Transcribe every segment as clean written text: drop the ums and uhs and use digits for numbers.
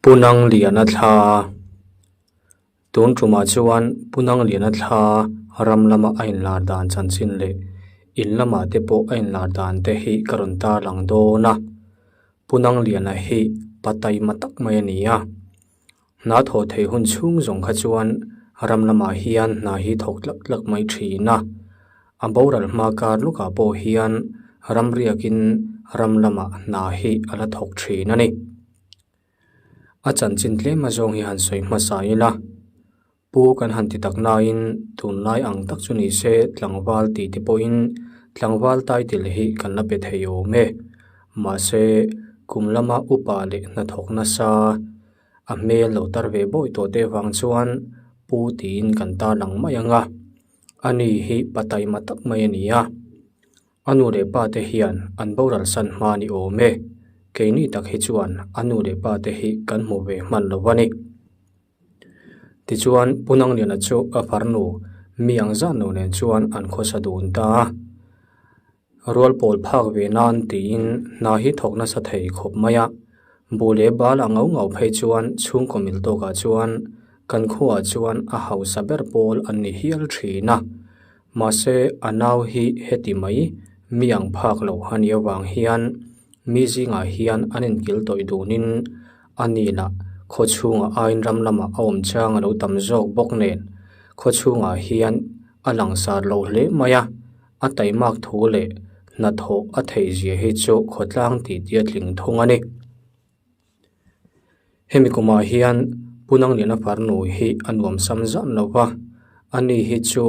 Pu Nangliana thla Tun tumah chuan Pu Nangliana thla ram lama a inlar dan chanchin leh in lamah te pawh a inlar dan te hi ka rawn tarlang dawn a. Pu Nangliana hi pa taima tak mai a ni a. Hna thawh theih hun chhung zawng kha chuan ram lamah hian hna hi thawk tlak tlak mai thin a. A boral hma kar lukah pawh hian ram riakin ram lamah hna hi a la thawk thin a ni. A chanchin tlem azawng hi han sawi hmasa ila, Pu kan han ti tak nain tunlai ang tak chu ni se tlangval tih te pawhin tlangval title hi kan la pe thei awm e. Mahse, kum lama upa leh hnathawk nasa a hmel lo tar ve bawi tawh te vang chuan Pu tiin kan tarlang mai ang a, ani hi pa taima tak mai a ni a. A nu leh pa te hian an boral san hma ni awm e, keini tak hi chuan a nu leh pa te hi kan hmu ve hman lo a ni. Tichuan, Pu Nangliana chu a farnu mi ang zan lo nen chuan an khawsa dun ta a. Rual pawl phak ve nan tiin hna hi thawk nasa thei khawp mai a. Buh leh bal a ngau ngau phei chuan chhungkaw mil tawkah chuan kan khuaah chuan a hausa ber pawl an ni hial thin a. Mahse, a nau hi heti mai mi ang phak lo a nih avang hian mi zingah hian an inkil tawih dunin a ni lah khaw chhungah aiin ram lamah a awm chang a lo tam zawk bawk nen khaw chhungah hian a langsar lo hle mai a, a taimak thu leh hnathawh a theihzia hi chu khawtlang titi a tling thung a ni. Hemi kumah hian Pu Nangliana farnu hi a nuam sam zan lo va, ani hi chu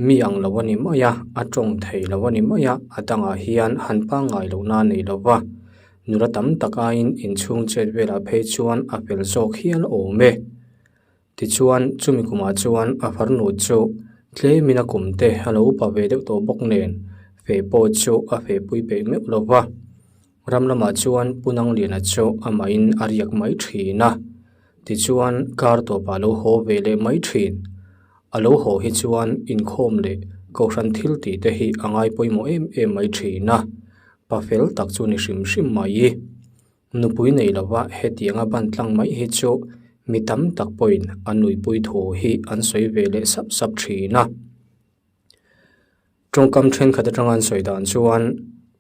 mi ang lo a ni mai a, a tawng thei lo a ni mai a, a dangah hian han pangngai lohna a nei lo va, nula tam tak aiin inchhung chet velah phei chuan a fel zawk hial awm e. Tichuan, chumi kumah chuan a farnu chu tlemin a kum te a lo upa ve deuh tawh bawk nen, feh pawh chu a fehpui peih meuh lo va. Ram lamah chuan Pu Nangliana chu amahin a riak mai thin a, tichuan kar tawpah a lo haw ve leh mai thin. A lo haw hi chuan inkhawm leh kohhran thil tih te hi a ngai pawimawh em em mai thin a, pa fel tak chu ni hrim hrim mai. Nupui nei lova hetianga ban tlang mai hi chu mi tam tak pawhin an nuipui thu hi an sawi ve leh sap sap thin a. Tawngkam thenkhat atanga an sawi dan chuan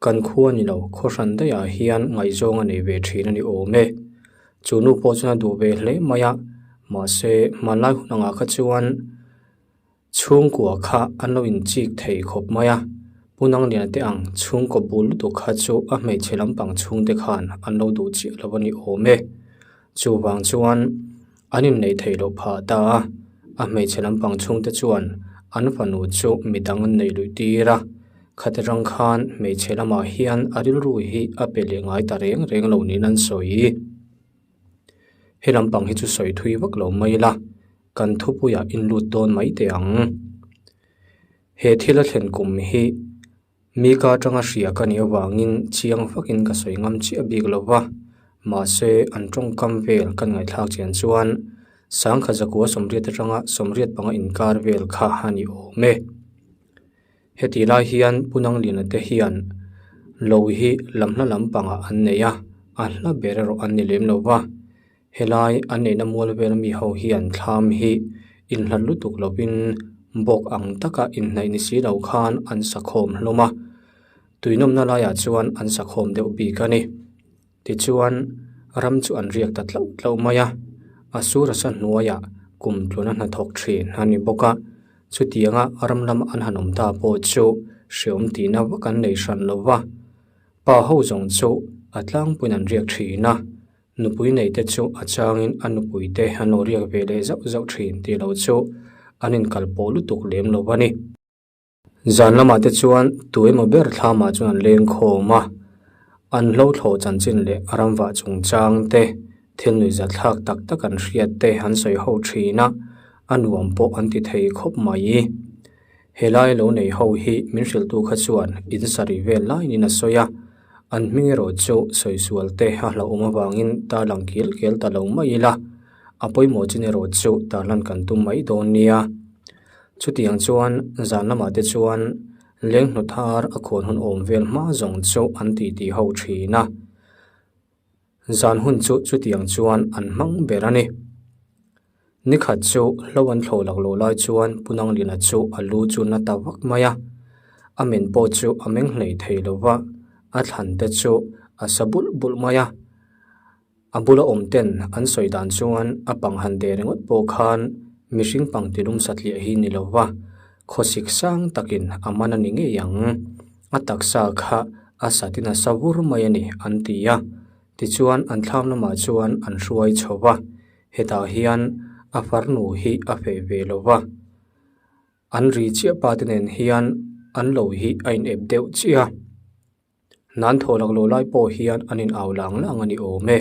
kan khua ni lo khaw hran daihah hian ngaihzawng a nei ve thin a ni awm e. Chu nu pawh chuan a duh ve hle mai a, mahse hmanlai hun angah kha chuan Chhungkua kha an lo inchik thei khawp mai a, Pu Nangliana te ang chhungkaw bul lutuk kha chu a hmeichhe lampang chhungte khan an lo duh chiah lo a ni awm e. Chuvang chuan an inneih theih loh phah ta a, a hmeichhe lampang chhungte chuan an fanu chu midang an neih luih tir a, khati rang khan hmeichhe lamah hian a rilru hi a pe leh ngai ta reng reng lo niin an sawi. He lampang hi chu sawi thui vak lo mai ila. Kan thupuiah in lut dawn mai teh ang. He thil a thlen kum hi mi ka atanga hria ka nih avangin chiang vakin ka sawi ngam chiah bik lo va, mahse an tawngkam vel kan ngaihthlak chian chuan sangkhat zakua sawmriat atanga sawmriat panga inkar vel kha a ni awm e. Heti lai hian Pu Nangliana te hian lo hi lamhla lampangah an nei a, a hla ber erawh an ni lem lo va. Helai an neihna mual vel mi ho hian thlam hi inhlat lutuk lovin bawk ang taka inhnaih ni si lo khan an sakhawm hlawm a, tuinawmna laiah chuan an sakhawm deuh bik a ni. Tichuan, ram chu an riak ta tlauh tlauh mai a, a sur a sa hnuaiah kum tluna hnathawk thin a ni bawk a, chutianga ram lama an han awm ta pawh chu hreawm tihna vak an nei hran lo va, pa ho zawng chu a tlangpuiin an riak thin a. Nupui neite chu a changin a nupuite an lo riak ve leh zauh zauh thin tih lo chu an inkal pawh lutuk lem lo a ni. Zan lamah te chuan tu emaw ber thlamah chuan an leng khawm a, an hlo thlawh chanchin leh ramvah chungchang te, thil nuihzatthlak tak tak an hriat te an sawi ho thin a, a nuam pawh an ti thei khawp mai. Helai lo nei ho hi min hrilhtu kha chuan in sarih vel lainin a sawi a, an hming erawh chu sawisual te a hlauhawm avangin tarlang kil kel ta lo mai ila, a pawimawh chin erawh chu tarlan kan tum mai dawn nia. Chutiang chuan zan lamah te chuan leng hnuthar a khawn hun awm vel hma zawng chu an titi ho thin a. Zan hun chu chutiang chuan an hmang ber a ni. Nikhat chu hlo an thlawh laklawh lai chuan Pu Nanglina chu a lu chu na ta vak mai a, a men pawh chu a meng hlei thei lo va, a thlan te chu a sa bulh bulh mai a. A bula awm ten an sawi dan chuan a pang han de ringawt pawh khan mihring pang tilum satliah hi ni lo va, khawsik sang takin a man a ni ngei ang. A taksa kha a satin a sa vur mai a ni an ti a. Tichuan an thlam lamah chuan an hruai chho va, hetah hian a farnu hi a feh ve lo va. An ri chiah pa te nen hian an lo hi a inep deuh chiah a. Nan thaw lak loh lai pawh hian an in au lang lang a ni awm e.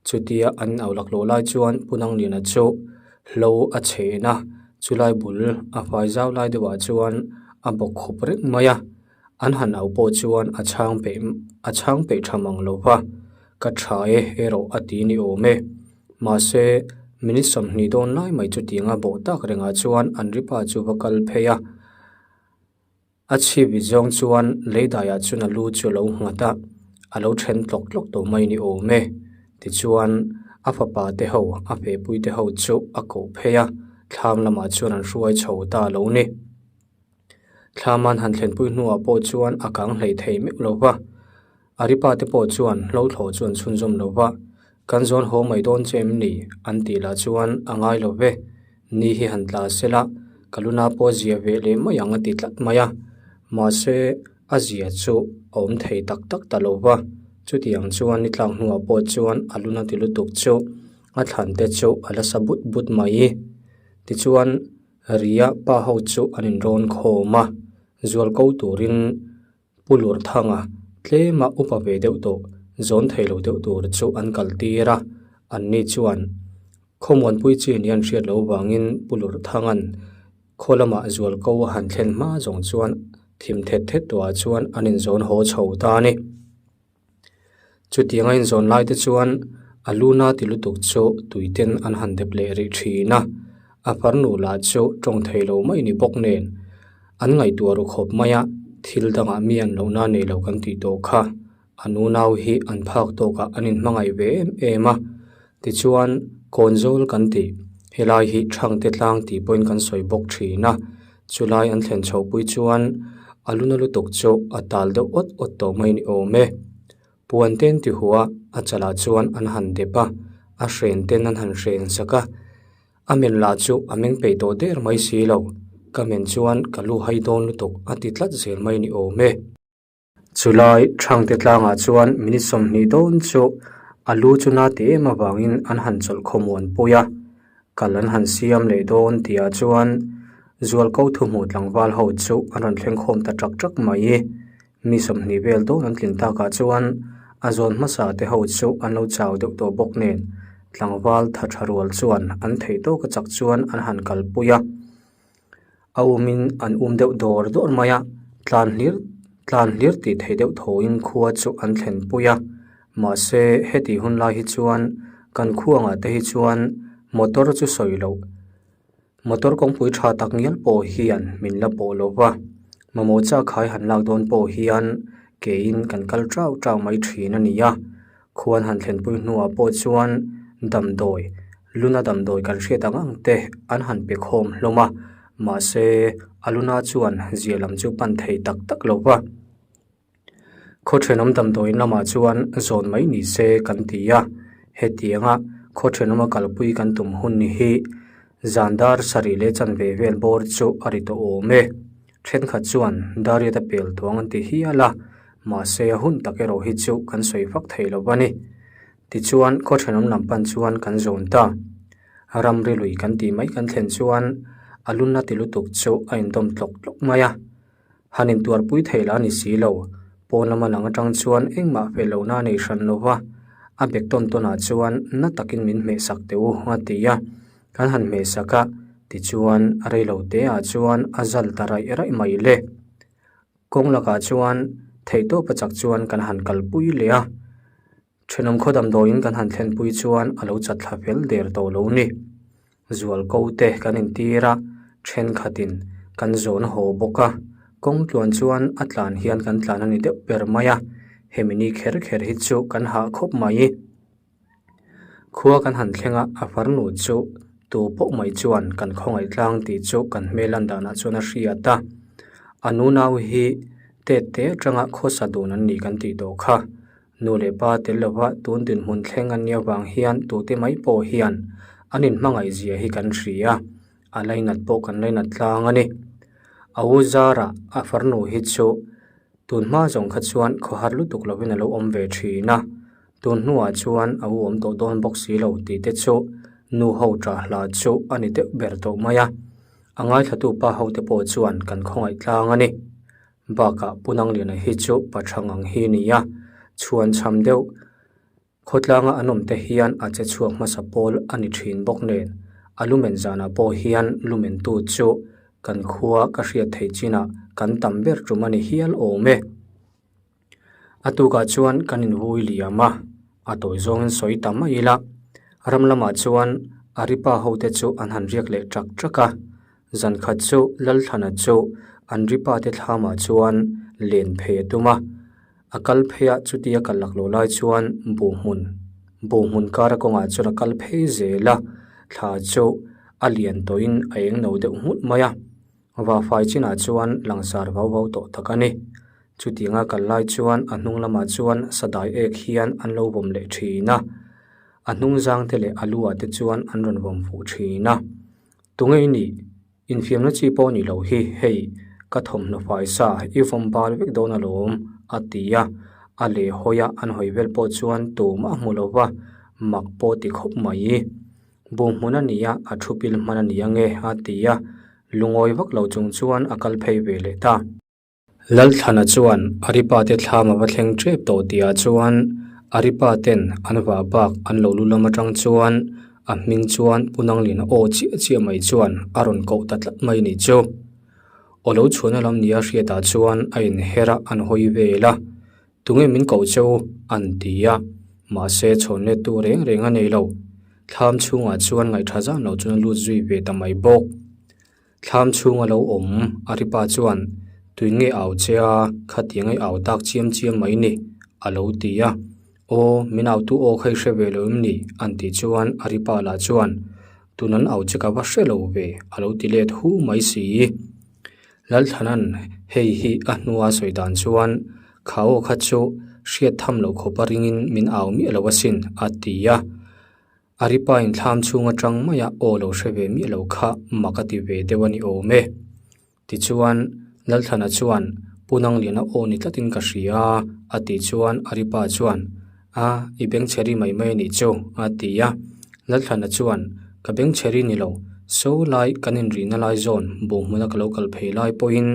Chutia an in au lak loh lai chuan Pu Nangliana chu hlo a chhen a, chulai bul a fai zau lai deuhah chuan a bawk khup reng mai a. An han au pawh chuan a chhang peih a chhang peih tha mang lo va, ka tha e erawh a ti ni awm e. Mahse, minute 20 dawn lai mai chutianga bawh tak rengah chuan an ripa chu va kal phei a. A chhip zawng chuan leidaiah chuan a lu chu a lo nghat a, a lo then tlawk tlawk tawh mai ni awm e. Tichuan, a fapa te ho, a fehpui te ho chu a koh phei a, thlam lamah chuan an hruai chho ta lo ni. Thlam an han thlenpui hnuah pawh chuan a kang hlei thei meuh lo va. Aripa te pawh chuan hlauhthlawh chu an chhunzawm lo va, Kan zawn haw mai dawn che em ni? an tih lah chuan a ngai lo ve. Ni hi han tla se la, ka luna pawh a zia ve leh mai ang a ti tlat mai a. Mahse, a zia chu a awm thei tak tak ta lo va. Chutiang chuan ni tlak hnuah pawh chuan a luna ti lutuk chu a thlan te chu a la sa but but mai. Tichuan, Ria pa ho chu an inrawn khawm a, zual ko turin Pu Lurthanga tlema upa ve deuh tawh zawn thei lo deuh tur chu an kal tir a, anni chuan khawmuanpui chi ni an hriat loh vangin Pu Lurthanga'n khaw lamah zual ko a han thlen hma zawng chuan thim thet thet tawhah chuan an inzawn haw chho ta a ni. Chutiang a inzawn lai te chuan a luna ti lutuk chu tui ten an han dep leh rih thin a, a farnu lah chu tawng thei lo mai ni bawk nen an ngaihtuah ru khawp mai a, thil dangah mi an lohna nei lo kan tih tawh kha a nunau hi an phak tawkah an inhmangaih ve em em a, tichuan kawnzawl kan tih helai hi thangte tlang tih pawhin kan sawi bawk thin a. Chulai an thlen chhoh pui chuan a luna lutuk chu a tal deuh awt awt tawh mai ni awm e. Puan ten ti huh a, a chalah chuan an han dep a, a hren ten an han hren sak a. A men lah chu a meng peih tawh der mai si lo, ka men chuan ka lu hai dawn lutuk a ti tlat zel mai ni awm e. Chulai Thangte tlangah chuan minute 20 dawn chu a lu chu na ti em avangin an han chawlh khawmuan pui a, kal an han siam leh dawn tihah chuan Zualko thuhmuh tlangval ho chu an rawn thleng khawm ta ṭak ṭak mai. Mi 20 vel dawn an tlin takah chuan a zawn hmasa te ho chu an lo chau deuh tawh bawk nen tlangval tha ṭha rual chuan an theih tawka chak chuan an han kalpui a. A umin an um deuh dawr dawr mai a, tlan hlir tlan hlir tih theih deuh thawin khua chu an thlen pui a, mahse heti hun lai hi chuan kan khuangah te hi chuan motor chu sawi loh motor kawngpui tha tak ngial pawh hian min la pawh lo va, mamawh chak khai han lak dawn pawh hian keiin kan kal tau tau mai thin a ni a. Khuan han thlenpui hnuah pawh chuan damdawi, luna damdawi kan hriat ang ang te an han pe khawm hlawm a, mahse a luna chuan zia lam chu pan thei tak tak lo va. Khaw thenawm damdawiin lamah chuan zawn mai ni se kan ti a, hetianga khaw thenawma kalpui kan tum hun hi zan dar sarih leh chanve vel bawr chu a ri tawh awm e. Thenkhat chuan Dariat a pel tuang an ti hial a, mahse a hun tak erawh hi chu kan sawi fak thei lo a ni. Tichuan khaw thenawm lam pan chuan kan zawn ta. Ramri lui kan tih mai kan thlen chuan a lunna ti lutuk chu a indawm tlawk tlawk mai a. Han intuarpui thei lah a ni si lo. Pawn lama lang atang chuan engmah fel lohna a nei hran lo va, a bek tawn tawnah chuan na takin min hmehsak teh u a ti a. Kan han hmehsak a, tichuan a rei lo te ah chuan a zal ta raih raih mai le. Kawng lakah chuan theihtawp a chak chuan kan han kalpui leh a, thenawm khaw damdawiin kan han thlenpui chuan a lo chat thla fel der tawh lo ni. Zual ko te kan intir a, thenkhatin kan zawn haw bawk a, kawng tluan chuan a tlan hian kan tlan a ni deuh ber mai a, hemi ni kher kher hi chu kan hah khawp mai. Khua kan han thleng a, a farnu chu tu pawh mai chuan kan khawngaih tlang tih chu kan hmel lan danah chuan a hriat a. A nunau hi tet te atanga khawsa dun an ni kan tih tawh kha. Nu leh pa tel lova tun dinhmun thleng an nih avang hian tute mai pawh hian an inhmangaih zia hi kan hria. A lainat pawh kan lainat tlang a ni. A u Zara a farnu hi chu tun hma zawng kha chuan khawhar lutuk lovin a lo awm ve thin a. Tun hnuah chuan a u awm tawh dawn bawk si lo tih te chu nu ho ṭah hla chu a ni deuh ber tawh mai a. A ngaithlatu pa ho te pawh chuan kan khawngaih tlang a ni. Bakah Pu Nangliana hi chu pa ṭha ngang hi ni a, chhuan cham deuh khawtlanga an awm te hian a che chhuak hmasa pawl a ni ṭhin bawk nen, a lumen zanah pawh hian lumentu chu kan khua ka hriat theih chinah kan tam ber ṭum a ni hial awm e. A tukah chuan kan invui liam a, a tawi zawngin sawi ta mai ila. Ram lamah chuan Aripa hote chu an han riak leh ṭak ṭak a, zan khat chu Lalthlana chu an ripa te thlamah chuan len phei a tum a. A kal phei a, chutia kal laklawh lai chuan buhhmun buhhmun kara kawngah chuan a kal phei zel a, thla chu a lian tawhin a eng no deuh nghulh mai a. Vafai chinah chuan langsar vau vau tawh tak a ni. Chutianga kal lai chuan a hnung lamah chuan sadai ek hian an lo vawm leh thin a. A hnung zang te leh a lu ah te chuan an rawn vawm fuh thin a. Tunge i nih? Infiamna chi pawh ni lo hi hei ka thawmhnaw fai sa i vawm bal vek dawn alawm a ti a. A leh hawi a an hawi vel pawh chuan tumah a hmu lo va, mak pawh ti khawp mai. Buh hmun a ni a, a thu pil hman a ni ange a ti a, lungawi vak lo chung chuan a kal phei ve leh ta. Lalthlana chuan Aripa te thlam a va thleng tep tawh tihah chuan Aripa ten an vah bak an lo lu lam atang chuan a hming chuan Pu Nanglina aw chiah chiah mai chuan a rawn koh ta tlat mai ni chu. Aw lo chhuahna lam nia hriatah chuan a inher a an hawi vel a. Tunge min koh che u? an ti a, mahse chhawn lettu reng reng a nei lo. Thlam chhungah chuan ngaihṭha zan lo chuan a lut zui ve ta mai bawk. Thlam chhunga lo awm Aripa chuan, Tuin nge au che a, khatiang i au tak chiam chiam mai ni? a lo ti a. Aw, min autu aw kha i hre ve lo em ni? an tih chuan Aripa lah chuan, Tun an au che ka va hre lo ve, a lo ti let hu mai si. Lalthlanan hei hi a hnua sawi dan chuan kha aw kha chu hriat tham loh khawp a ringin min au miah lo asin a ti a. Aripa in thlam chhung atang maia aw lo hre ve miah lo kha mak a ti ve deuh a ni awm e. Tichuan Lalthlana chuan Pu Nangliana aw ni tlatin ka hria a tih chuan Aripa chuan A, i bengchheri mai mai a nih chu, a ti a. Lalthlana chuan, Ka bengchheri ni lo, so lai kan inrihna lai zawn buh hmuna ka lo kal phei lai pawhin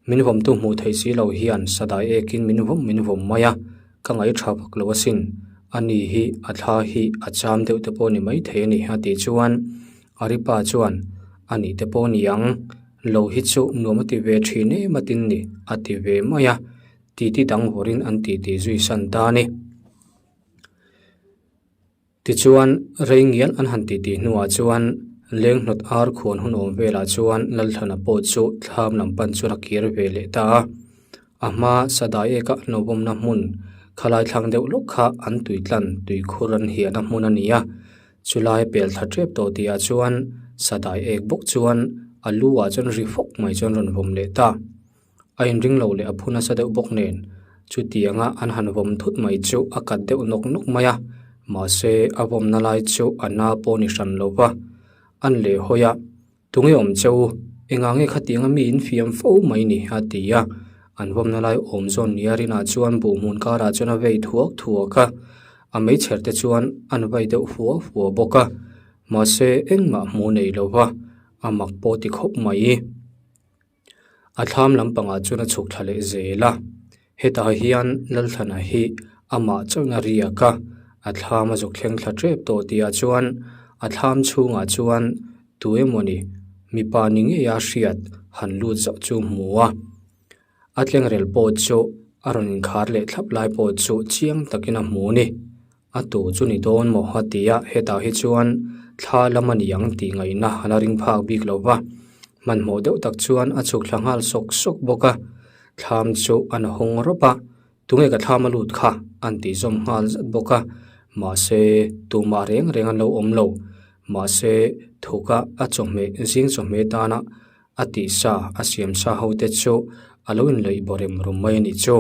min vawmtu hmuh theih si lo hian sadai ekin min vawm min vawm mai a, ka ngaih tha vak lo asin, a ni hi a thla hi a cham deuh te pawh ni mai thei a ni, a tih chuan Aripa chuan, A nih te pawh ni ang, lo hi chu nuam a ti ve thin em atin ni, a ti ve mai a. Titi dang vawrin an titi zui san ta a ni. Tichuan, rei ngial an han titi hnuah chuan leng hnawt ar khuan hun awm velah chuan Lalthlana pawh chu thlam lam pan chuan a kir ve leh ta a. A hma Sadai eka an lo vawmna hmun khalai thlang deuh lawk kha an tui tlan tuikhur an hiahna hmun a ni a. Chulai pel thla tep tawh tihah chuan Sadai ek bawk chuan a lu ah chuan ri fawk mai chuan rawn vawm leh ta. A inring lo leh a phu nasa deuh bawk nen chutianga an han vawm thut mai chu a kat deuh nawk nawk mai a, mahse a vawmna lai chu a na pawh ni hran lo va, an leh hawi a, Tunge awm che u, engah nge khatianga mi in fiam fo mai ni? a ti a, an vawmna lai awm zawn nia rinah chuan buh hmun karah chuan a vei thuak thuak a, a meichher te chuan an vai deuh fua fua bawk a, mahse engmah hmuh nei lo va, a mak pawh ti khawp mai. A thlam lampangah chuan a chhuk thla leh zel a, hetah hian Lalthlana hi amah chauhin a riak a, a thlam a zuk thleng thla tep tawh tihah chuan a thlam chhungah chuan tu emawni mipa ni ngeia hriat han lut zauh chu hmu a, a tlengrel pawh chu a rawn inkhar leh thlap lai pawh chu chiang takin a hmu a ni. A tu chu ni dawn maw a ti a, hetah hi chuan thla lam a ni ang tih ngaihna a la ring phak bik lo va. Hmanhmawh deuh tak chuan a chhuk thla nghal sawk sawk bawk a, thlam chu an hawng rawp a, tunge ka thlam a lut kha an tih zawm nghal zat bawk a. Mahse, tumah reng reng an lo awm lo. Mahse, thuka a chawhmeh zing chawhmeh tana a tihsa a siam sa ho te chu a lo inleih baw rem rum mai a nih chu.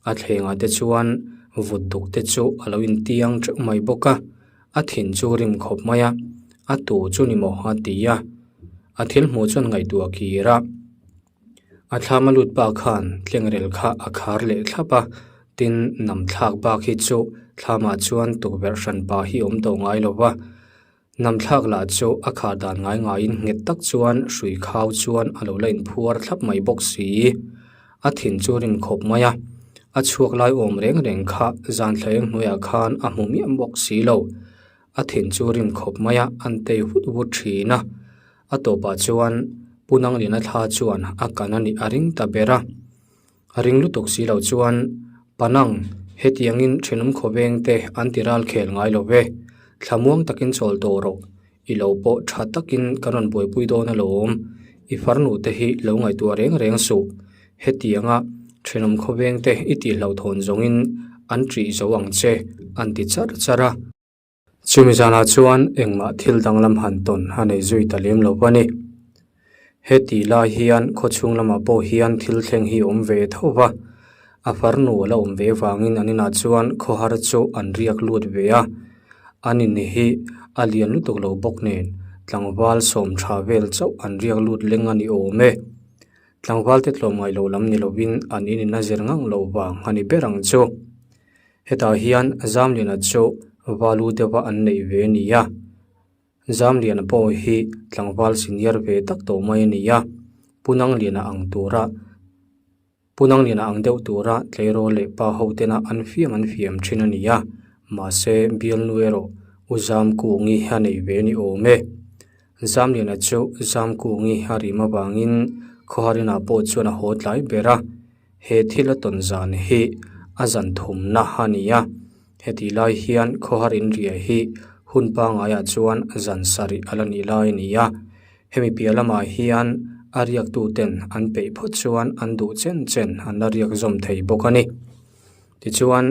A thlengah te chuan vut duk te chu a lo intiang teuh mai bawk a, a thin chu rim khawp mai a, a tu chu ni maw a ti a. A thil hmuh chuan ngaihtuah kir a. A thlama lut pa khan tlengrel kha a khar leh thlap a, tin nam thlak bak hi chu thlamah chuan tukverh hran pa hi awm tawh ngai lo va. Nam thlak lah chu a khar dan ngai ngaiin nghet tak chuan hrui khau chuan a lo la inphuar thlap mai bawk si. A thin chu rim khawp mai a, a chhuak lai awm reng reng kha zan thla eng hnuaiah khan a hmu miah bawk si lo. A thin chu rim khawp mai a, an tei vut vut thin a. A tawpah chuan Pu Nangliana thla chuan a kan a nih a ring ta ber a. A ring lutuk si lo chuan, Panang, hetiangin thenawm khawveng te an ti ral khel ngai lo ve. Thlamuang takin chawl tawh rawh. I lo pawh tha takin kan rawn buaipui dawn alawm. I farnu te hi lo ngaihtuah reng reng suh. Hetianga thenawm khawveng te i tihhlauhthawn zawngin an ṭih zo ang che, an ti charh charh a. Chumi zanah chuan engmah thil danglam han tawn a nei zui ta lem lo a ni. Heti lai hian khawchhung lamah pawh hian thil thleng hi awm ve tho va, a farnu a la awm ve vangin an inah chuan khawhar chu an riak lut ve a. An in hi a lian lutuk lo bawk nen tlangval sawm tha vel chauh an riak lut leng a ni awm e. Tlangval te tlawmngaih loh lam ni lovin an in in a zir ngang loh vang a ni ber ang chu. Hetah hian Zamliana chu valu deuha an neih ve a ni a, Zamliana pawh hi tlangval senior ve tak tawh mai a ni a, Pu Nangliana ang tura Pu Nangliana ang deuh tura tleirawl leh pa ho tena an fiam an fiam thin a ni a, mahse bialnu erawh U Zamkungi a nei ve a ni awm e. Zamliana chu Zamkungi a rim avangin khawharinah pawh chuan a haw tlai ber a. He thil a tawn zan hi a zan thumna a ni a, heti lai hian khawhar inria hi hun pangaiah chuan zan sarih a la nih lai a ni a, hemi piah lamah hian a riaktuten an peih phawt chuan an duh chen chen an la riak zawm thei bawk a ni. Tichuan,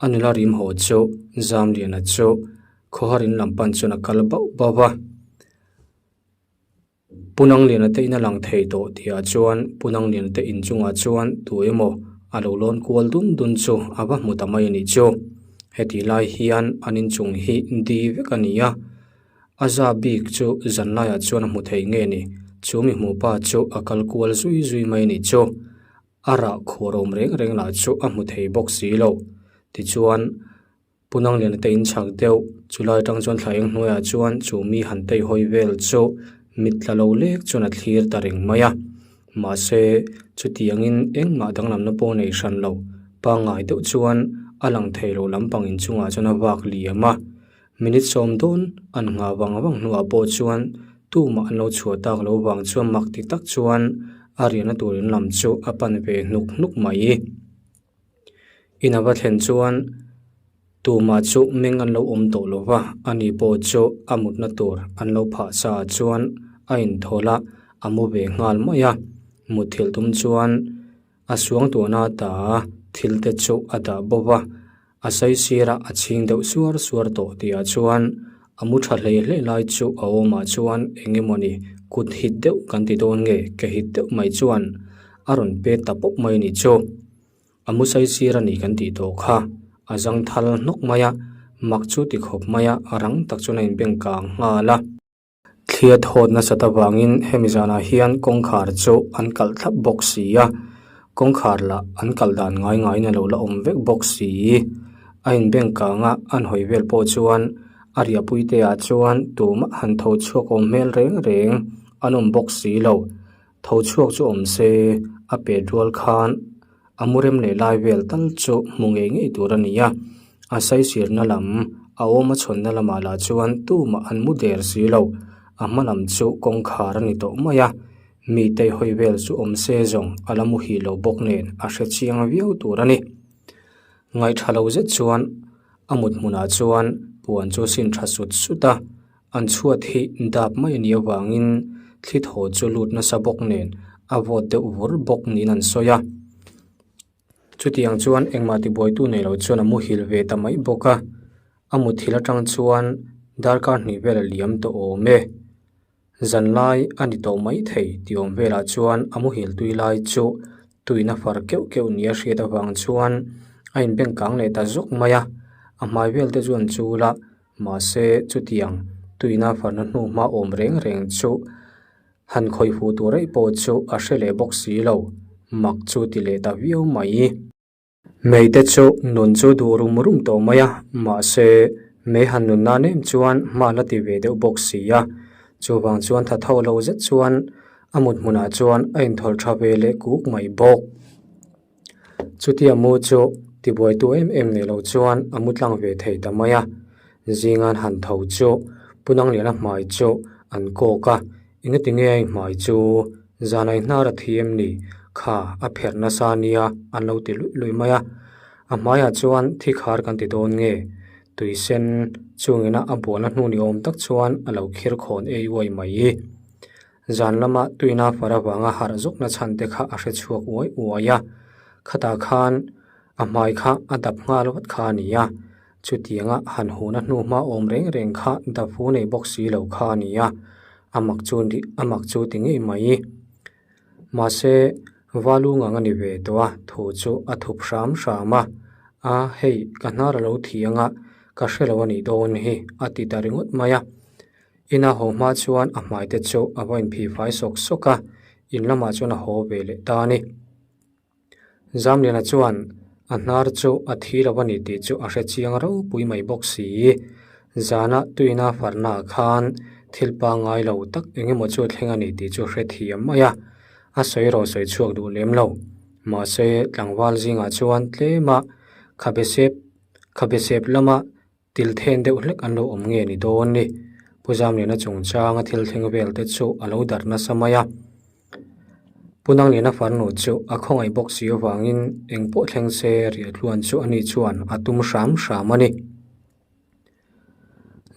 a nula rim haw chu Zamliana chu khawhar in lam pan chuan a kal bauh bauh a. Pu Nangliana te in a lang thei tawh tihah chuan Pu Nangliana te in chungah chuan tu emaw a lo lawn kual dun dun chu a va hmu ta mai a nih chu. Heti lai hian an inchung hi di vek a ni a, a za bik chu zan laiah chuan a hmu thei nge ni, chu mi hmuh pa chu a kal kual zui zui mai a nih chu. A rah khuar awm reng reng lah chu a hmu thei bawk si lo. Tichuan. Pu Nangliana te in chhak deuh, chulai atang chuan thla eng hnuaiah chuan chu mi han tei hawi vel chu mit tla lo lek chuan a thlir ta reng mai a. Mahse, chutiangin engmah danglamna pawh nei hran lo, pangngai deuh chuan a lang thei lo lampang inchungah chuan a vak liam a. Minute sawm dawn an nghah vang vang hnuah pawh chuan tumah an lo chhuah tak lo vang chuan mak ti tak chuan a riahna tur in lam chu a pan ve hnuk hnuk mai. In a va thlen chuan tumah chu meng an lo awm tawh lo va, ani pawh chu a mutna tur an lo phah sa ah chuan a inthawl a, a mu ve nghal mai a. Mutthilh tum chuan a suangtuahna ta thil te chu a dah bawk a, a saisir a a chhing deuh suar suar tawh tih ah chuan a mu tha hlei hlei lai chu a awmah chuan eng emawni kut hit deuh kan ti dawn nge ke hit deuh mai chuan a rawn pet ta pawp mai a ni chu. A mu saisir a ni kan tih tawh kha a zang thal hnawk mai a, mak chu ti khawp mai a, a rang tak chuan a inbeng kang nghal a. Thlia thawt nasat avangin hemi zanah hian kawngkhar chu an kalh thlap bawk si a, kawngkhar lah an kalh dan ngai ngaiin a lo la awm vek bawk si. A inbeng kang a, an hawi vel pawh chuan a riahpui te ah chuan tumah han tho chhuak awm hmel reng reng an awm bawk si lo. Tho chhuak chu awm se, a pet rual khan a mu rem leh lai vel tal chu hmu ngei ngei tur a ni a. A saisirna lam, a awm a chhawnna lamah lah chuan tumah an mu der si lo. A hma lam chu kawngkhar a ni tawh mai a, mi tei hawi vel chu awm se zawng a la muhil lo bawk nen a hre chiang viau tur a ni. Ngaihṭha lo zet chuan a mut hmunah chuan puan chu a sin ṭha sut sut a. An chhuat hi dap mai a nih avangin thli thaw chu lut nasa bawk nen a vawt deuh vur bawk niin an sawi a. Chutiang chuan engmah tibuaitu nei lo chuan a muhil ve ta mai bawk a. A muthilh atang chuan darkar hnih vel a liam tawh awm e. Zanlai a ni tawh mai thei tih awm velah chuan a muhil tui lai chu tuina far keuh keuh nia hriat avang chuan a inbeng kang leh ta zawk mai a. A hmai vel te chuan chul a, mahse chutiang tuina farna hnu hma awm reng reng chu han khawih fuh tur eih pawh chu a hre leh bawk si lo, mak chu ti leh ta viau mai. Mei te chu nun chu duh rum rum tawh mai a, mahse mei han nun nan em chuan hma la ti ve deuh bawk si a. Chuvang chuan tha tho lo zet chuan a mut hmunah chuan a inthawlh tha ve leh kuk mai bawk. Chutia mu chu tibuaitu em em nei lo chuan a mu tlang ve thei ta mai a. Zingan han tho chu Punangliana hmai chu an kawk a, Engati nge a inhmai chu zanai hnar a thi em ni? Kha a pherh nasa nia an lo ti luih luih mai a. A hmaiah chuan thi khar kan ti dawn nge? Tui sen chungina a bualna hnu ni awm tak chuan a lo khir khawn ei uai mai. Zan lama tuina far avanga harh zawkna chhan te kha a hre chhuak uai uai a. Khatah khan a hmai kha a dap nghal vat kha a ni a. Chutianga han huhna hnuhma awm reng reng kha daphu nei bawk si lo kha a ni a, a mak chu a mak chu ti ngei mai. Mahse, Valu ngang a ni ve tawh a, thu chu a thup hram hram a, A, hei, ka hnar a lo thi anga, ka hre lo a nih dawn hi, a ti ta ringawt mai a. Ina haw hma chuan a hmai te chu a va inphihfai sawk sawk a, in lamah chuan a haw ve leh ta a ni. Zamliana chuan a hnar chu a thi lo a ni tih chu a hre chiang ropui mai bawk si. Zana tuina farnaah khan thil pangngai lo tak eng emaw chu a thleng a ni tih chu a hre thiam mai a, a sawi erawh sawi chhuak duh lem lo. Mahse, tlangval zingah chuan tlema khabe sep khabe sep lama Til then deuh hlek an lo awm nge ni dawn ni? Pu Zamliana chungchanga thil thleng vel te chu a lo darh nasa mai a. Pu Nangliana farnu chu a khawngaih bawk si avangin eng pawh thleng se riahtluan chu ani chuan a tum hram hram a ni.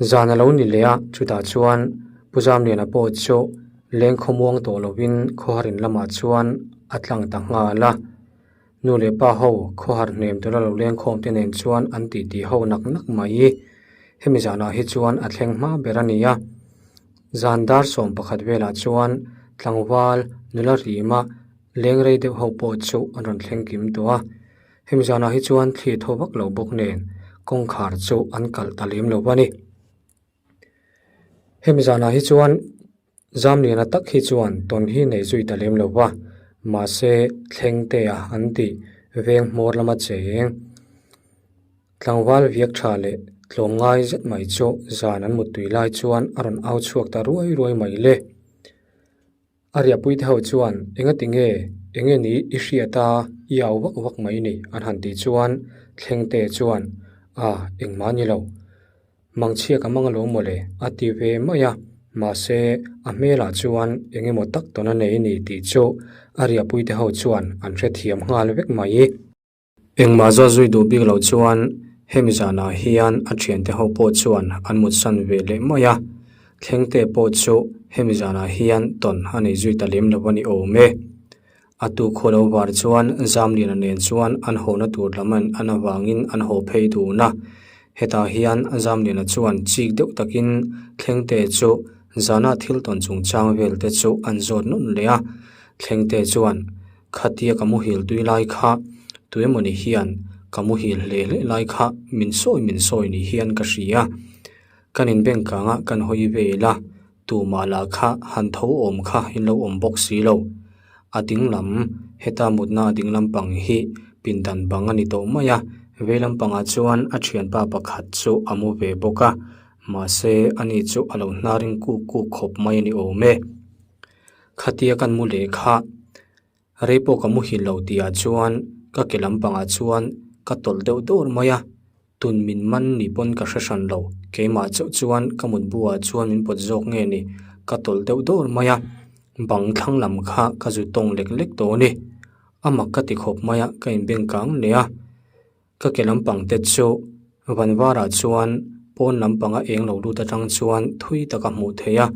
Zan a lo ni leh a, chutah chuan Pu Zamliana pawh chu leng khawmuang tawh lovin khawharin lamah chuan a tlang ta nghal a. Nu leh pa ho khawhar hnem tura lo lengkhawm te nen chuan an titi ho nak nak mai. Hemi zanah hi chuan a thleng hma ber a ni a. Zan dar 11 velah chuan tlangval nula rima leng rei deuh ho pawh chu an rawn thleng kim tawh a. Hemi zanah hi chuan thli thaw vak lo bawk nen kawngkhar chu an kalh ta lem lo a ni. Hemi zanah hi chuan Zamliana tak hi chuan tawn hi nei zui ta lem lo va, mahse thleng te a an tih veng hmawr lama cheng tlangval viak tha leh tlawmngai zet mai chu zan an muttui lai chuan a rawn au chhuak ta ruai ruai mai le. A riahpui te ho chuan engati nge enge ni i hriat a i au vak vak mai ni an han tih chuan Thlengte chuan a engmah ni lo mangchhia ka mang alawm mawle a ti ve mai a mahse a hmelah chuan eng emaw tak tawn a nei ni tih chu a riahpui te ho chuan an hrethiam nghal vek mai. Engmah zawt zui duh bik loh chuan hemi zanah hian a thiante ho pawh chuan an mutsan ve leh mai a, Thlengte pawh chu hemi zanah hian tawn a nei zui ta lem lo a ni awm e. A tu khaw lo var chuan Zamliana nen chuan an hawhna tur lam an an avangin an haw phei dun a, hetah hian Zamliana chuan chik deuh takin Thlengte chu zana thil tawn chungchang vel te chu an zawt nawn leh a, Thlengte chuan Khatia ka muhil tui lai kha tuemawni hian ka muhil hle hle lai kha min sawi min sawi ni hian ka hria. Kan inbeng kanga kan hawi vel a, tumah lah kha han tho awm kha in lo awm bawk si lo. A ding lam, heta mutna a ding lampang hi pindan bang a ni tawh mai a, vei lampangah chuan a thianpa pakhat chu a mu ve bawk a, mahse ani chu a lo hnaring kuk kuk khawp mai a ni awm e. Khatia kan mu leh kha rei pawh ka muhil lo tihah chuan ka ke lampangah chuan ka tawlh deuh dawr mai a, tun min man ni pawn ka hre hran lo, keimah chauh chuan ka mutbu ah chuan min pawt zawk nge ni, ka tawlh deuh dawr mai a, bang thlang lam kha ka zu tawng lek lek tawh a ni, a mak ka ti khawp mai a, ka inbeng kang leh a. Ka ke lampang te chu van varah chuan pawn lampanga eng lo lut atang chuan thui tak a hmuh theih a,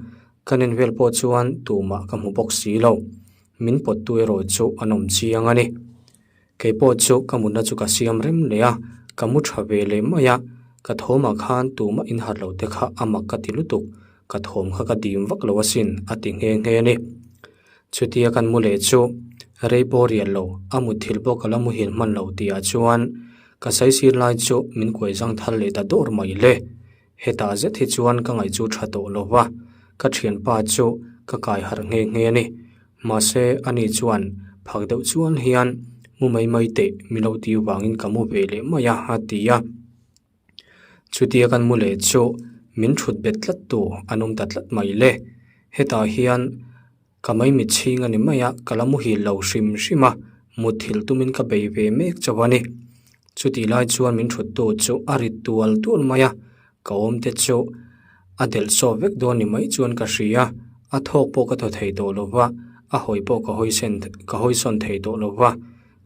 ka nen vel pawh chuan tumah ka hmu bawk si lo. Min pawttu erawh chu an awm chiang a ni. Keipawh chu ka mutna chu ka siam rem leh a, ka mu tha ve leh mai a. Ka thawmah khan tumah in harh loh te kha a mak ka ti lutuk, ka thawm kha ka dim vak lo asin a ti nghe nghe a ni. Chutia kan mu leh chu rei pawh rial lo, a mutthilh pawh ka la muhil hman lo tihah chuan ka saisir lai chu min kuai zang thal leh ta dawr mai le. Hetah zet hi chuan ka ngaih chu tha tawh lo va, ka thianpa chu ka kai harh nghe nghe a ni. Mahse, ani chuan phak deuh chuan hian mu mai mai teh mi lo ti vangin ka mu ve leh mai a, a ti a. Chutia kan mu leh chu min thut bet tlat tu an awm ta tlat mai le. Hetah hian ka maimit chhing a ni mai a, ka la muhil lo hrim hrim a, mutthilh tumin ka bei ve mek chauh a ni. Chutih lai chuan min thut tu chu a rit tual tual mai a, ka awm te chu a delh sawp vek dawn ni mai chuan ka hria, a thawk pawh ka thaw thei tawh lo va, a hawi pawh ka hawi sen ka hawi sawn thei tawh lo va,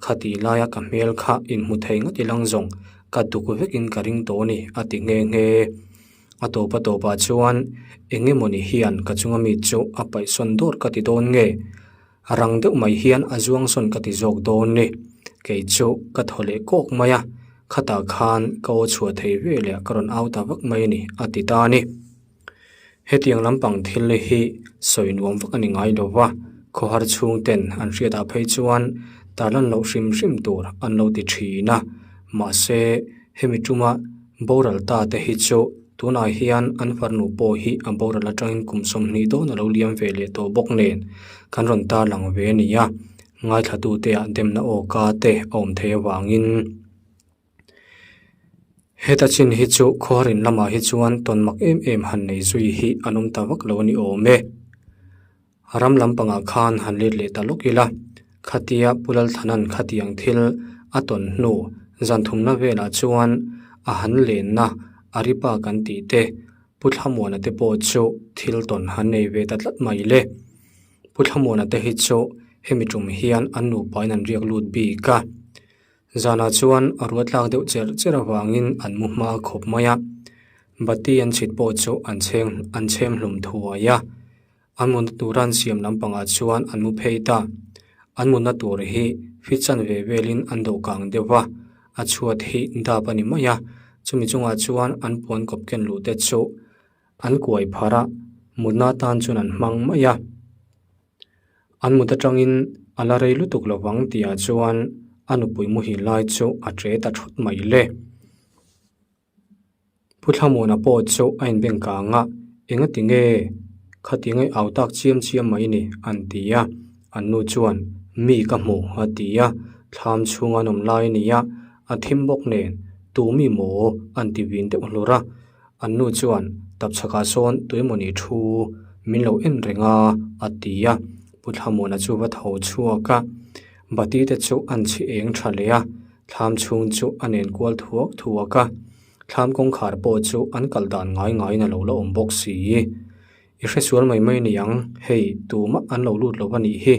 khatih laia ka hmel kha inhmu thei ngawt ilang zawng ka duk vekin ka ring tawh a ni a ti nghe nghe. A tawp a tawpah chuan eng emawni hian ka chunga mi chu a paih sawn dawr ka ti dawn nge? Rang deuh mai hian a zuang sawn ka ti zawk dawn ni. Kei chu ka thaw leh kawk mai a, khatah khan ka aw chhuah thei ve leh ka rawn au ta vak mai a ni, a ti ta a ni. Hetiang lampang thil hi sawi nuam vak a ni ngai lo va, khawhar chhungten an hriatah phei chuan tarlan loh hrim hrim tur an lo ti thin a, mahse hemi tuma boral ta te hi chu Tunah hian an farnu pawh hi a boral atangin kum 20 dawn a lo liam ve leh tawh bawk nen kan rawn tarlang ve a ni a, ngaithlatute ah demna aw ka te a awm thei avangin heta chin hi chu khuarin lamah hi chuan tawn mak em em han nei zui hi an awm ta vak lo a ni awm e. Ram lampangah khan han let leh ta lawk ila, khatia Pu Lalthlanan khatiang thil a tawn hnu zan thumna velah chuan a han lenna a ripa kan tih te Pu Thlamuana te pawh chu thil tawn han nei ve ta tlat mai le. Pu Thlamuana te hi chu hemi tum hian an nupain an riak lut bik a. Zanah chuan a ruat tlak deuh cher cher avangin an mu hma khawp mai a, bati an chhit pawh chu an chheng an chhem hlum thuai a. An mutna tura an siam lampangah chuan an mu phei ta. An mutna tur hi fit chan ve velin an do kang deuh va, a chhuat hi dap a ni mai a, chumi chungah chuan an puan kawp ken luh te chu an kuai phar a, mutna atan chuan an hmang mai a. An mut atangin a la rei lutuk lovang tihah chuan a nupui muhil lai chu a tre ta thut mai le. Pu Thlamuana pawh chu a inbeng kang a, Engati nge khati ngai au tak chiam chiam mai ni? an ti a. An nu chuan, Mi ka hmu, a ti a. Thlam chhunga an awm lai a ni a, a thim bawk nen, Tu mi maw? an ti vin deuh hlur a. An nu chuan, Tapchhakah sawn tuemawni thu min lo en reng a, a ti a. Pu Thlamuana chu va tho chhuak a, bati te chu an chhi eng tha leh a. Thlam chhung chu a nen kual thuak thuak a, thlam kawngkhar pawh chu an kal dan ngai ngaiin a lo la awm bawk si. I hresual mai mai niang, hei tumah an lo lut lo a nih hi.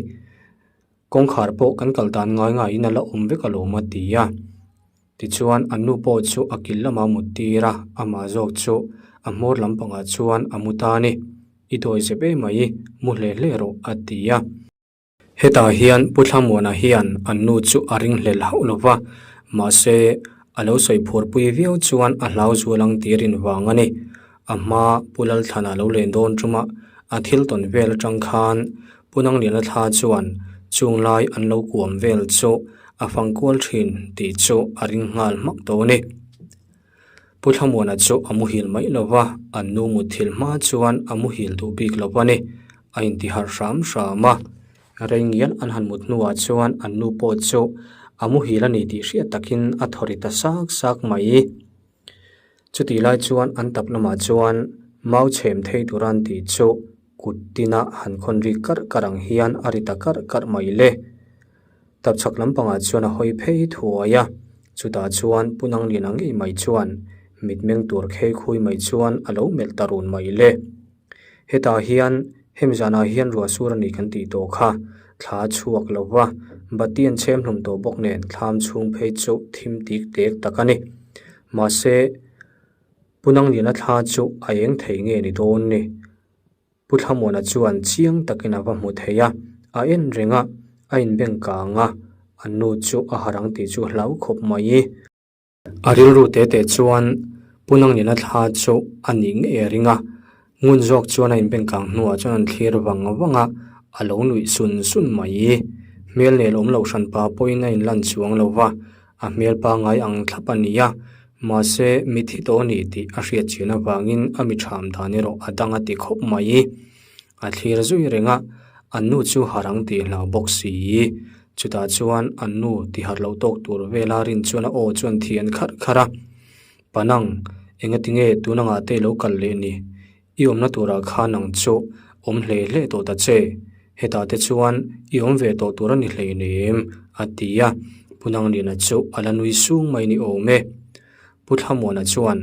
Kawngkhar pawh kan kal dan ngai ngaiin a la awm vek alawm a ti a. Tichuan an nu pawh chu a kil lamah a mut tir a, amah zawk chu a hmawr lampangah chuan a mu ta a ni. I dawi zep em mai, mu hle hle rawh a ti a. Hetah hian Pu Thlamuana hian an nu chu a ringhlel hauh lo va, mahse a lo sawi phurpui viau chuan a hlau zual ang tih rin vang a ni. A hma Pu Lalthlana lo len dawn ṭuma a thil tawn vel aṭang khan Pu Nangliana thla chuan chung lai an lo kuam vel chu a fang kual ṭhin tih chu a ring nghal hmak tawh a ni. Pu Thlamuana chu a muhil mai lo va, an nu mutthil hma chuan a muhil duh bik lo a ni. A intiharh hram hram a, rei ngial an han mut hnuah chuan an nu pawh chu a muhil a ni tih hriat takin a thaw ri ta sak sak mai. Chutih lai chuan an tap lamah chuan mau chhem thei tura an tih chu kut tina han khawn ri karh karh ang hian a ri ta karh karh mai le. Tapchhak lampangah chuan a hawi phei thuai a, chutah chuan Pu Nangliana ngei mai chuan mitmeng tur khei khui mai chuan a lo melh ta run mai le. Hetah hian hemi zanah hian ruah sur a ni kan tih tawh kha, thla a chhuak lo va, bati an chhem hlum tawh bawk nen thlam chhung phei chu thim tik tek tak a ni. Mahse, Pu Nangliana thla chu a eng thei nge ni dawn ni? Pu Thlamuana chuan chiang takin a va hmu thei a, a en reng a, a inbeng kang a, an nu chu a harh ang tih chu hlau khawp mai. A rilru te te chuan Pu Nangliana thla chu a nih ngei a ring a, ngun zawk chuan a inbengkang hnuah chuan an thlir vang vang a, a lo nuih sun sun mai. Hmel nel awm loh hran pa pawhin a inlan chuang lo va, a hmel pangngai ang thlap a ni a, mahse mithi tawh a ni tih a hriat chian avangin a mi ṭham dan erawh a dang a ti khawp mai. A thlir zui reng a, an nu chu harh ang tih hlau bawk si. Chutah chuan an nu ti harh loh tawk tur vela rin chuan a aw chuan thi an kharh kharh a. Panang, engati nge tun angah te lo kal leh ni? I awmna turah khan ang chu awm hle hle tawh ta che. Hetah te chuan i awm ve tawh tur a ni hleinem, a ti a. Pu Nangliana chu a la nui sung mai ni awm e. Pu Thlamuana chuan,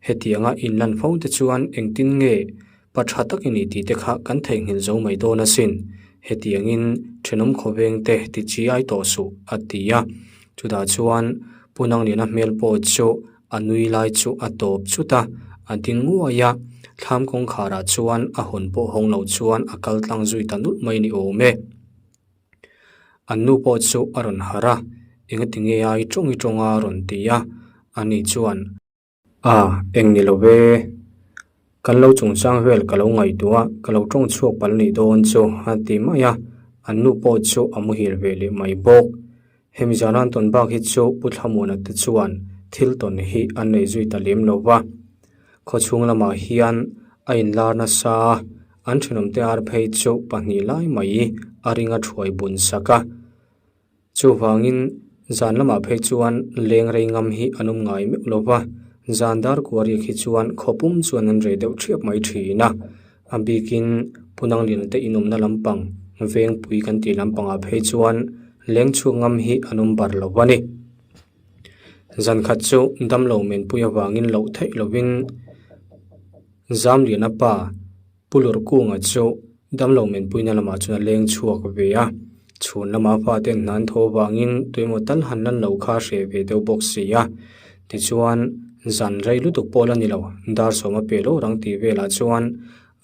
Hetianga inlan fo te chuan engtin nge Pa tha tak i ni tih te kha kan theihnghilh zo mai dawn asin. Hetiangin thenawm khawveng te ti chi ai tawh suh, a ti a. Chutah chuan Pu Nangliana hmel pawh chu a nui lai chu a tawp chut a, a ding nguai a. Thlam kawngkharah chuan a hawn pawh hawng lo chuan a kal tlang zui ta nulh mai ni awm e. An nu pawh chu a rawn harh a, engati nge ai tawng i tawng a rawn ti a, ani chuan. A, eng ni lo ve. Kan lo chungchang vel ka lo ngaihtuah a, ka lo tawng chhuak palh nih dawn chu a ti mai a, an nu pawh chu a muhil ve leh mai bawk. Hemi zan an tawn bak hi chu Pu Thlamuana te chuan thil tawn hi an nei zui ta lem lo va. Khawchhung lamah hian a inlar nasa a, an thenawmte ar phei chu pahnih lai mai a ring a thuai bun sak a. Chuvangin, zan lamah phei chuan leng rei ngam hi an awm ngai meuh lo va, zan dar kua riak hi chuan khawpum chuan an rei deuh ṭhiap mai ṭhin a. A bikin Pu Nangliana te inawmna lampang, Vengpui kan tih lampangah phei chuan leng chhuak ngam hi an awm bar lo a ni. Zan khat chu damlo menpui avangin loh theih lovin Zamliana pa, Pu Lurkunga chu damlo menpuina lamah chuan a leng chhuak ve a, chhun lama fate an hnan tho avangin tuemaw tal han lan lo kha a hreh ve deuh bawk si a. Tichuan, zan rei lutuk pawh la ni lo, dar sawm a pe lo rang tih velah chuan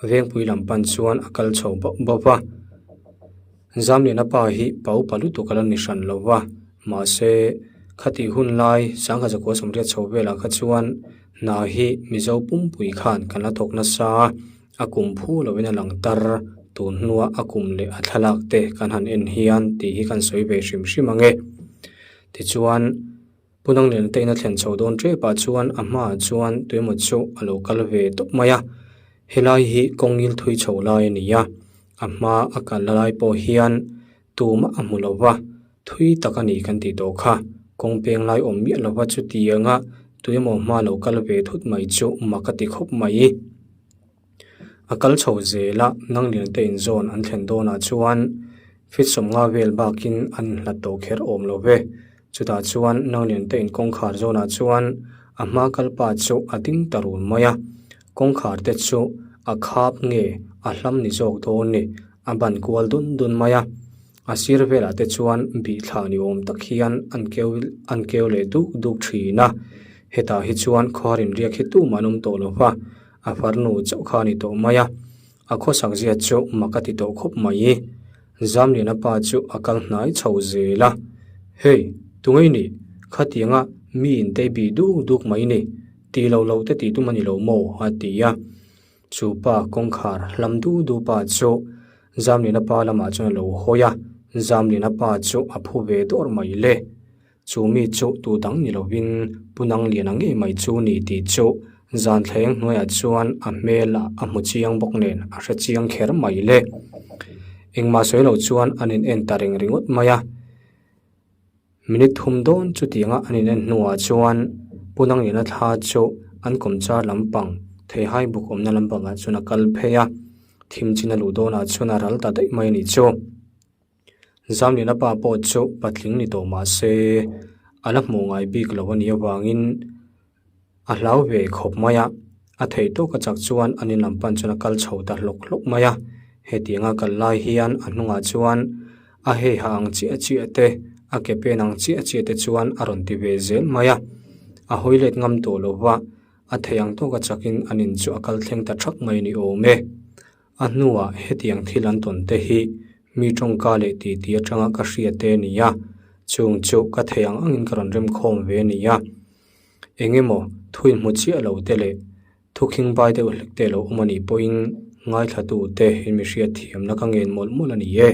Vengpui lam pan chuan a kal chho bauh bauh va. Zamliana pa hi pa upa lutuk a la ni hran lo va, mahse, khatih hun lai Sangha Zakua Sawmriat chho velah kha chuan hna hi Mizo pumpui khan kan la thawk nasa a, a kum phu lovin a lang tar, tun hnua a kum leh a thlalak te kan han en hian tih hi kan sawi ve hrim hrim ang e. Tichuan. Pu Nanglian te in a thlen chho dawn tep ah chuan a hmaah chuan tuemaw chu a lo kal ve tawp mai a, helai hi kawng ngil thui chho lai a ni a, a hma a kal la lai pawh hian tumah a hmu lo va, thui tak a ni kan tih tawh kha, kawng peng lai awm miah lo va chutianga tuemaw hma lo kal ve thut mai chu mak a ti khawp mai. A kal chho zel a, Nanglian te inzawn an thlen dawnah chuan feet sawmnga vel bakin an hlat tawh kher awm lo ve. Chutah chuan Nanglian te in kawngkhar zawnah chuan a hma kal pa chu a ding ta run mai a, kawngkhar te chu a khap nge a hlam ni zawk dawn ni, a ban kual dun dun mai a. A sir velah te chuan bih thla ni awm tak hian an keu an keu leh duk duk thin a, hetah hi chuan khawhar inriak hi tumah an awm tawh lo va. A farnu chauh kha a ni tawh mai a, a khawsak zia chu mak a ti tawh khawp mai. Zamliana pa chu a kal hnai chho zel a, Hey, tunge i nih? Khatianga mi intei bih duk duk mai ni, ti lo lo te tih tum a ni lo maw? a ti a. Chu pa kawngkhar hlam du du pa chu Zamliana pa lamah chuan a lo hawi a, Zamliana pa chu a phu ve dawr mai le. Chu mi chu tu dang ni lovin Pu Nangliana ngei mai chu ni tih chu zan thleng hnuaiah chuan a hmel ah a hmu chiang bawk nen a hre chiang kher mai le. Engmah sawi lo chuan an in en ta reng ringawt mai a. Minute thum dawn chutianga an in en hnuah chuan Pu Nangliana thla chu an kawmchar lampang theihai buk awmna lampangah chuan a kal phei a, thim chin a luh dawnah chuan a ral ta daih mai a nih chu. Zamliana pa pawh chu patling ni tawh mah se a la hmuh ngai bik lo a nih avangin a hlau ve khawp mai a, a theih tawk a chak chuan an in lam pan chuan a kal chho ta hlawk hlawk mai a, hetianga kal lai hian a hnungah chuan a hei ha ang chiah chiah te a ke pen ang chiah chiah te chuan a rawn ti ve zel mai a, a hawi let ngam tawh lo va, a theih ang tawk a chakin an in chu a kal thleng ta thak mai ni awm e. A hnuah hetiang thil an tawn te hi mi tawngka leh titi atanga ka hria te a ni a, chung chu ka thei ang angin ka rawn remkhawm ve a ni a. Eng emaw thu inhmu chiah lo te leh thu khingbai deuh hlek te lo awm a nih pawhin ngaithlatute in mi hriatthiamna ka ngen mawlh mawlh a ni e.